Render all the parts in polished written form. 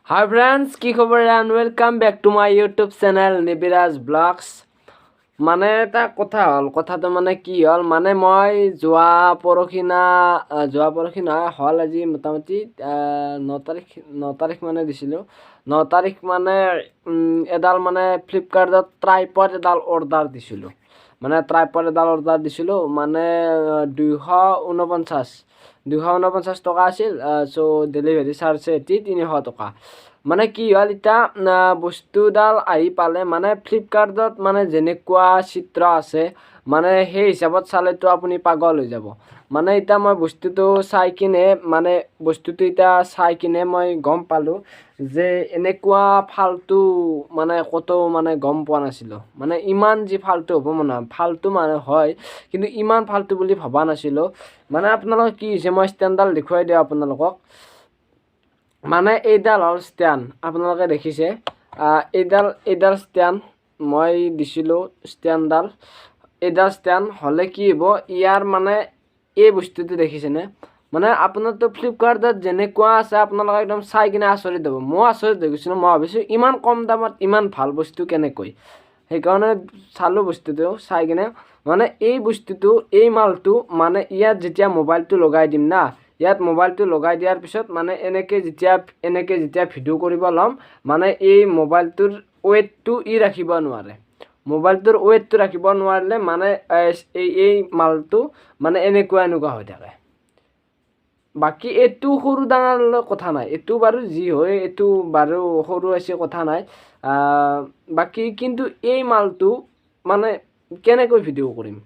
হাই friends, কি খবৰ and welcome back to my YouTube channel Nibiraj blogs. মানে এটা কথা হ'ল, কথাটো মানে কি হ'ল, মানে মই যোৱা পৰহিনা, যোৱা পৰহি নহয়, হ'ল আজি মোটামুটি 9 তাৰিখ, 9 তাৰিখ মানে দিছিলোঁ। 9 তাৰিখ মানে এডাল মানে ফ্লিপকাৰ্টত ট্ৰাইপড এডাল অৰ্ডাৰ দিছিলোঁ। মানে ট্ৰাইপড এডাল অৰ্ডাৰ দিছিলোঁ, মানে 249 টকা আছিল। চ' ডেলিভাৰী চাৰ্জ এটি 300 টকা। মানে কি হ'ল, এতিয়া বস্তুডাল আহি পালে। মানে ফ্লিপকাৰ্টত মানে যেনেকুৱা চিত্ৰ আছে, মানে সেই হিচাপত চালেতো আপুনি পাগল হৈ যাব। মানে এতিয়া মই বস্তুটো চাই কিনে, মানে বস্তুটো এতিয়া চাই কিনে মই গম পালোঁ যে এনেকুৱা ফাল্টু মানে ক'তো মানে গম পোৱা নাছিলোঁ। মানে ইমান যি ফাল্টু হ'ব, মানে ফাল্টু মানে হয়, কিন্তু ইমান ফাল্টু বুলি ভবা নাছিলোঁ। মানে আপোনালোকৰ কি হৈছে, মই ষ্টেণ্ডডাল দেখুৱাই দিওঁ আপোনালোকক। মানে এইডাল হ'ল ষ্টেণ্ড, আপোনালোকে দেখিছে। এইডাল ষ্টেণ্ড মই দিছিলোঁ। ষ্টেণ্ডডাল, এইডাল ষ্টেণ্ড হ'লে কি হ'ব, ইয়াৰ মানে এই বস্তুটো দেখিছেনে? মানে আপোনাৰতো ফ্লিপকাৰ্টত যেনেকুৱা আছে, আপোনালোকে একদম চাই কিনে আচৰিত হ'ব। ময়ো আচৰিত হৈ গৈছিলোঁ। মই ভাবিছোঁ ইমান কম দামত ইমান ভাল বস্তু কেনেকৈ? সেইকাৰণে চালোঁ। বস্তুটো চাই কিনে মানে এই বস্তুটো, এই মালটো, মানে ইয়াত যেতিয়া মোবাইলটো লগাই দিম না, ইয়াত মোবাইলটো লগাই দিয়াৰ পিছত মানে এনেকৈ যেতিয়া ভিডিঅ' কৰিব ল'ম, মানে এই মোবাইলটোৰ ৱেইটটো ই ৰাখিব নোৱাৰে। মোবাইলটোৰ ৱেইটটো ৰাখিব নোৱাৰিলে মানে এই মালটো মানে এনেকুৱা এনেকুৱা হৈ থাকে। বাকী এইটো সৰু ডাঙৰ কথা নাই, এইটো বাৰু যি হয়, এইটো বাৰু সৰু আছে, কথা নাই। বাকী কিন্তু এই মালটো মানে কেনেকৈ ভিডিঅ' কৰিম?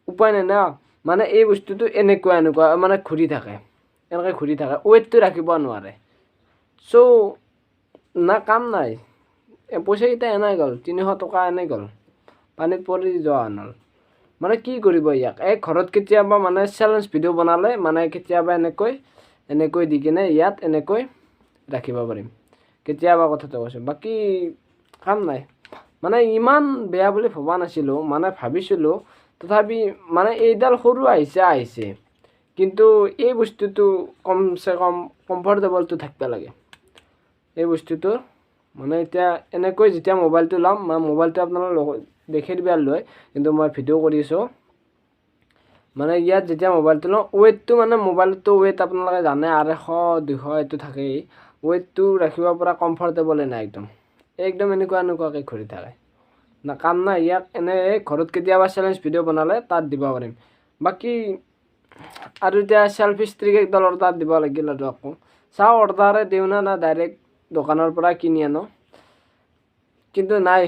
উপায় নাই না। মানে এই বস্তুটো এনেকুৱা এনেকুৱা মানে ঘূৰি থাকে, এনেকৈ ঘূৰি থাকে, ৱেইটটো ৰাখিব নোৱাৰে। চ' না, কাম নাই। পইচাকেইটা এনেই গ'ল, 300 টকা এনেই গ'ল, পানীত পৰি যোৱা হ'ল। মানে কি কৰিব ইয়াক? এই ঘৰত কেতিয়াবা মানে চেলেঞ্জ ভিডিঅ' বনালে মানে কেতিয়াবা এনেকৈ এনেকৈ দি কিনে ইয়াত এনেকৈ ৰাখিব পাৰিম কেতিয়াবা, কথাটো কৈছোঁ। বাকী কাম নাই। মানে ইমান বেয়া বুলি ভবা নাছিলোঁ, মানে ভাবিছিলোঁ। তথাপি মানে এইডাল সৰু আহিছে আহিছে, কিন্তু এই বস্তুটো কমচে কম কমফৰ্টেবলটো থাকিব লাগে। এই বস্তুটো মানে এতিয়া এনেকৈ যেতিয়া মোবাইলটো ল'ম, মই মোবাইলটো আপোনালোকক দেখি দিব লৈ, কিন্তু মই ভিডিঅ' কৰি আছোঁ। মানে ইয়াত যেতিয়া মোবাইলটো লওঁ, ৱেইটটো মানে মোবাইলটো ৱেইট আপোনালোকে জানে, 250, 200 এইটো থাকেই। ৱেইটটো ৰাখিব পৰা কমফৰ্টেবলে নাই একদম। একদম এনেকুৱা এনেকুৱাকৈ ঘূৰি থাকে না। কাম নাই। ইয়াক এনেই ঘৰত কেতিয়াবা চেলেঞ্জ ভিডিঅ' বনালে তাত দিব পাৰিম। বাকী আৰু এতিয়া চেল্ফি ষ্টিক একডাল অৰ্ডাৰ দিব লাগিল। আৰু আকৌ চাওঁ, অৰ্ডাৰে দিওঁ না, না ডাইৰেক্ট দোকানৰ পৰা কিনি আনো। কিন্তু নাই,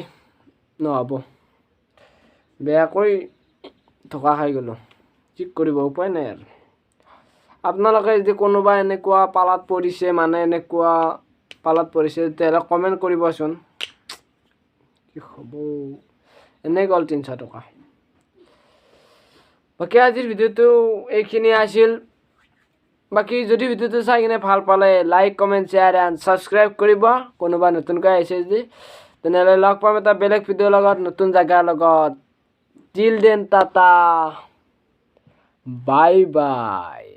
নহ'ব। বেয়াকৈ ধোকা খাই গ'লোঁ। কি কৰিব, উপায় নাই আৰু। আপোনালোকে যদি কোনোবা এনেকুৱা পালাত পৰিছে, মানে এনেকুৱা পালাত পৰিছে, তেতিয়াহ'লে কমেণ্ট কৰিবচোন। কি হ'ব, এনেই গ'ল 300 টকা। বাকী আজিৰ ভিডিঅ'টো এইখিনিয়ে আছিল। বাকী যদি ভিডিঅ'টো চাই কিনে ভাল পালে, like, comment, share and subscribe কৰিব, কোনোবা নতুনকৈ আহিছে যদি। তেনেহ'লে লগ পাম এটা বেলেগ ভিডিঅ'ৰ লগত, নতুন জেগাৰ লগত। Till then, tata, bye bye.